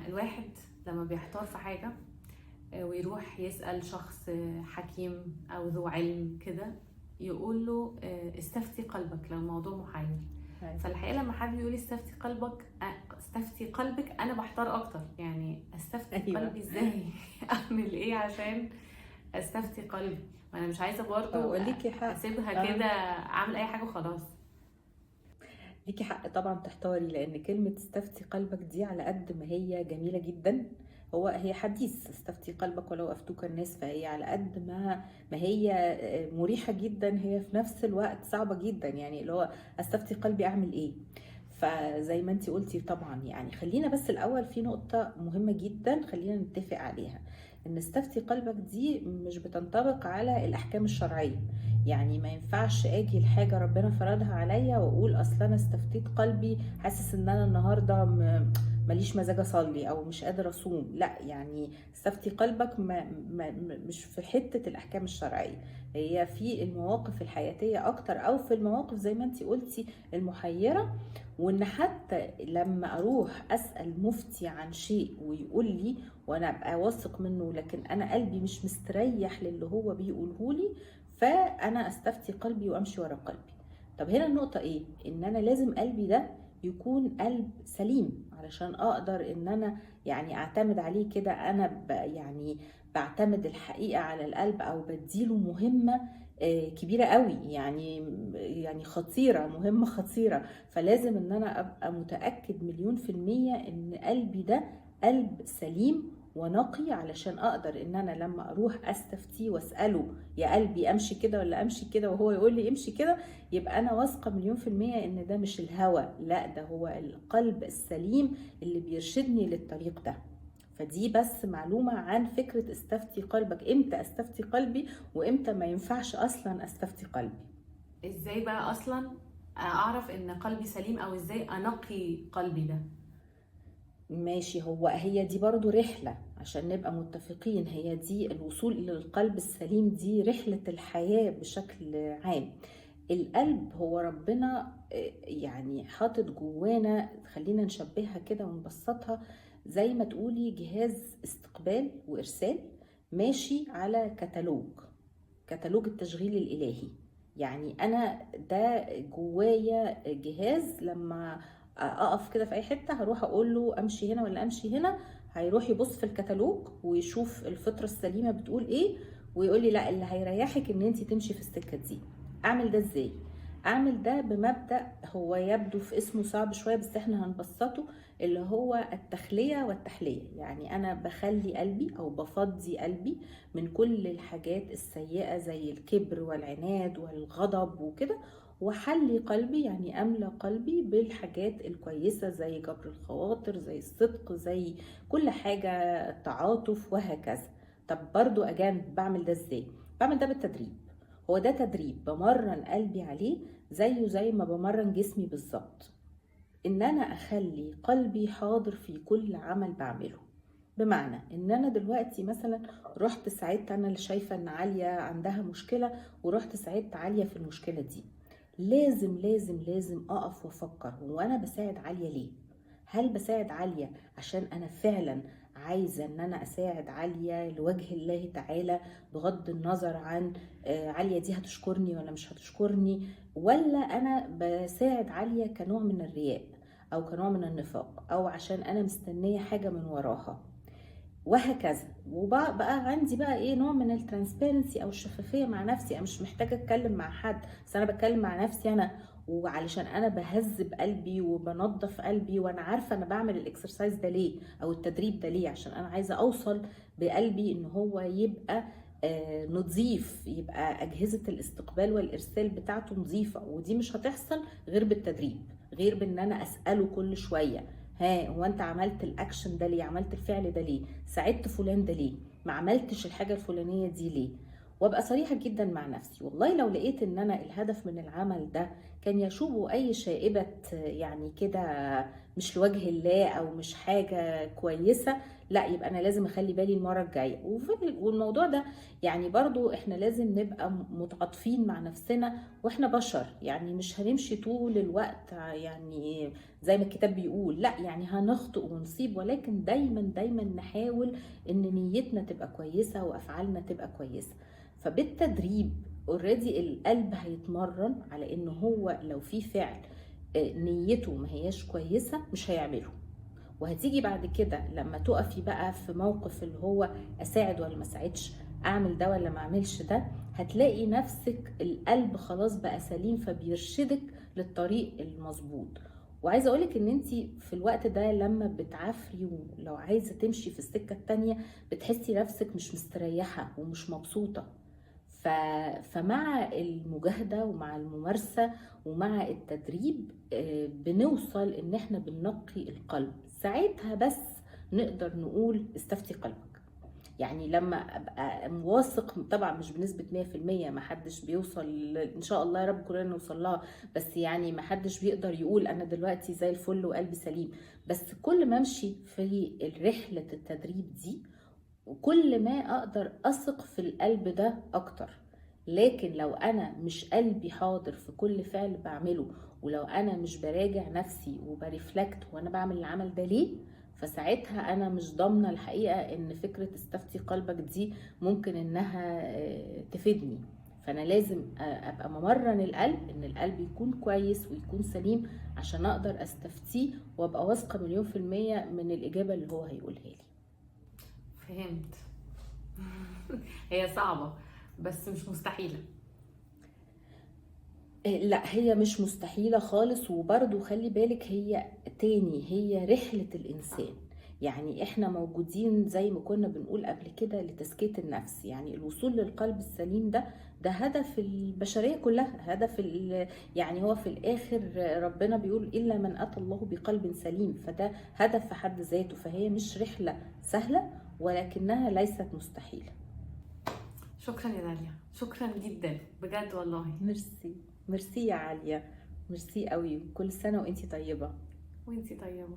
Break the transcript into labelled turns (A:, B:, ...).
A: الواحد لما بيحتار في حاجة ويروح يسأل شخص حكيم أو ذو علم كده، يقول له استفتي قلبك لو الموضوع محير. فالحقيقة لما حد بيقول استفتي قلبك، استفتي قلبك، أنا بحتار أكتر. يعني استفتي قلبي إزاي؟ أعمل إيه عشان استفتي قلبي؟ ما أنا مش عايزة برضو
B: وليكي حق.
A: أسيبها كده أعمل أي حاجة وخلاص.
B: ليكي حق طبعا تحتاري، لان كلمة استفتي قلبك دي على قد ما هي جميلة جدا، هي حديث استفتي قلبك ولو افتوك الناس، فهي على قد ما هي مريحة جدا، هي في نفس الوقت صعبة جدا. يعني اللي هو استفتي قلبي اعمل ايه؟ فزي ما انتي قلتي طبعا، يعني خلينا بس الاول في نقطة مهمة جدا خلينا نتفق عليها، ان استفتي قلبك دي مش بتنطبق على الاحكام الشرعية. يعني ما ينفعش اجي لحاجة ربنا فرضها عليا واقول اصل انا استفتيت قلبي، حاسس ان انا النهاردة ماليش مزاج اصلي او مش قادر اصوم. لا، يعني استفتي قلبك ما مش في حتة الاحكام الشرعية، هي في المواقف الحياتية اكتر، او في المواقف زي ما انتي قلتي المحيرة. وان حتى لما اروح اسأل مفتي عن شيء ويقول لي وانا ابقى واثق منه، لكن انا قلبي مش مستريح للي هو بيقوله لي، فانا استفتي قلبي وامشي ورا قلبي. طب هنا النقطة ايه؟ ان انا لازم قلبي ده يكون قلب سليم علشان اقدر ان انا يعني اعتمد عليه كده. انا يعني بعتمد الحقيقة على القلب، او بديله مهمة كبيرة قوي، يعني خطيرة، مهمة خطيرة. فلازم ان انا ابقى متأكد 1,000,000% ان قلبي ده قلب سليم ونقي، علشان اقدر ان انا لما اروح استفتيه واساله يا قلبي امشي كده ولا امشي كده، وهو يقول لي امشي كده، يبقى انا واثقه 1,000,000% ان ده مش الهوى، لا ده هو القلب السليم اللي بيرشدني للطريق ده. فدي بس معلومه عن فكره استفتي قلبك، امتى استفتي قلبي وامتى ما ينفعش اصلا استفتي قلبي.
A: ازاي بقى اصلا اعرف ان قلبي سليم، او ازاي انقي قلبي ده؟
B: ماشي، هي دي برضو رحلة عشان نبقى متفقين، هي دي الوصول للقلب السليم، دي رحلة الحياة بشكل عام. القلب هو ربنا يعني حاطط جوانا، خلينا نشبهها كده ونبسطها زي ما تقولي جهاز استقبال وإرسال ماشي على كتالوج التشغيل الإلهي. يعني أنا ده جوايا جهاز، لما أقف كده في أي حتة هروح أقول له أمشي هنا ولا أمشي هنا، هيروح يبص في الكتالوج ويشوف الفطرة السليمة بتقول إيه، ويقول لي لا، اللي هيريحك إن أنتي تمشي في السكة دي. أعمل ده إزاي؟ أعمل ده بمبدأ هو يبدو في اسمه صعب شوية بس إحنا هنبسطه، اللي هو التخلية والتحلية. يعني أنا بخلي قلبي أو بفضي قلبي من كل الحاجات السيئة زي الكبر والعناد والغضب وكده، وحلي قلبي يعني أملى قلبي بالحاجات الكويسة زي جبر الخواطر، زي الصدق، زي كل حاجة، التعاطف وهكذا. طب برضو أجان بعمل ده إزاي؟ بعمل ده بالتدريب. هو ده تدريب بمرن قلبي عليه زيه زي ما بمرن جسمي بالظبط، إن أنا أخلي قلبي حاضر في كل عمل بعمله. بمعنى إن أنا دلوقتي مثلا رحت ساعدت، أنا اللي شايفة إن عالية عندها مشكلة ورحت ساعدت عالية في المشكلة دي، لازم لازم لازم أقف وأفكر هو أنا بساعد عالية ليه؟ هل بساعد عالية عشان أنا فعلا عايزة إن أنا أساعد عالية لوجه الله تعالى بغض النظر عن عالية دي هتشكرني ولا مش هتشكرني، ولا أنا بساعد عالية كنوع من الرياء أو كنوع من النفاق أو عشان أنا مستنية حاجة من وراها وهكذا. وبقى عندي بقى ايه نوع من ال transparency او الشفافيه مع نفسي، انا مش محتاجه اتكلم مع حد، بس انا بتكلم مع نفسي انا، وعلشان انا بهذب قلبي وبنظف قلبي وانا عارفه انا بعمل ال exercise ده ليه او التدريب ده ليه، عشان انا عايزه اوصل بقلبي ان هو يبقى نظيف، يبقى اجهزه الاستقبال والارسال بتاعته نظيفه. ودي مش هتحصل غير بالتدريب، غير بان انا اساله كل شويه، ها هو انت عملت الاكشن ده ليه؟ عملت الفعل ده ليه؟ ساعدت فلان ده ليه؟ ما عملتش الحاجه الفلانيه دي ليه؟ وابقى صريحه جدا مع نفسي. والله لو لقيت ان انا الهدف من العمل ده كان يشوبه اي شائبة يعني كده مش لوجه الله او مش حاجة كويسة، لا يبقى انا لازم اخلي بالي المرة الجاية. والموضوع ده يعني برضو احنا لازم نبقى متعاطفين مع نفسنا، واحنا بشر يعني مش هنمشي طول الوقت يعني زي ما الكتاب بيقول، لا يعني هنخطئ ونصيب، ولكن دايما دايما نحاول ان نيتنا تبقى كويسة وافعالنا تبقى كويسة. فبالتدريب already القلب هيتمرن على ان هو لو في فعل نيته ما هياش كويسة مش هيعمله. وهتيجي بعد كده لما تقفي بقى في موقف اللي هو اساعد ولا ما اساعدش، اعمل ده ولا ما اعملش ده، هتلاقي نفسك القلب خلاص بقى سليم، فبيرشدك للطريق المظبوط. وعايزه اقولك ان انتي في الوقت ده لما بتعافري ولو عايزه تمشي في السكة التانية بتحسي نفسك مش مستريحه ومش مبسوطة. فمع المجاهدة ومع الممارسة ومع التدريب بنوصل ان احنا بننقي القلب. ساعتها بس نقدر نقول استفتي قلبك. يعني لما ابقى واثق، طبعا مش بنسبة 100%، ما حدش بيوصل ان شاء الله يا رب كلنا نوصل لها، بس يعني ما حدش بيقدر يقول انا دلوقتي زي الفل وقلبي سليم. بس كل ما امشي في رحلة التدريب دي وكل ما اقدر اثق في القلب ده اكتر. لكن لو انا مش قلبي حاضر في كل فعل بعمله، ولو انا مش براجع نفسي وب reflect وانا بعمل العمل ده ليه، فساعتها انا مش ضامنه الحقيقة ان فكرة استفتي قلبك دي ممكن انها تفيدني. فانا لازم ابقى ممرن القلب ان القلب يكون كويس ويكون سليم عشان اقدر استفتيه وابقى واثقة 1,000,000% من الاجابة اللي هو هيقولها لي.
A: فهمت. هي صعبة بس مش مستحيلة.
B: لا هي مش مستحيلة خالص. وبرضو خلي بالك هي تاني هي رحلة الإنسان. يعني احنا موجودين زي ما كنا بنقول قبل كده لتزكية النفس. يعني الوصول للقلب السليم ده هدف البشرية كلها، هدف يعني هو في الآخر ربنا بيقول إلا من أتى الله بقلب سليم، فده هدف في حد ذاته. فهي مش رحلة سهلة ولكنها ليست مستحيلة.
A: شكرا يا داليا، شكرا جدا بجد والله.
B: ميرسي، ميرسي يا عالية، ميرسي قوي. كل سنة وانتي طيبة.
A: وانتي طيبة.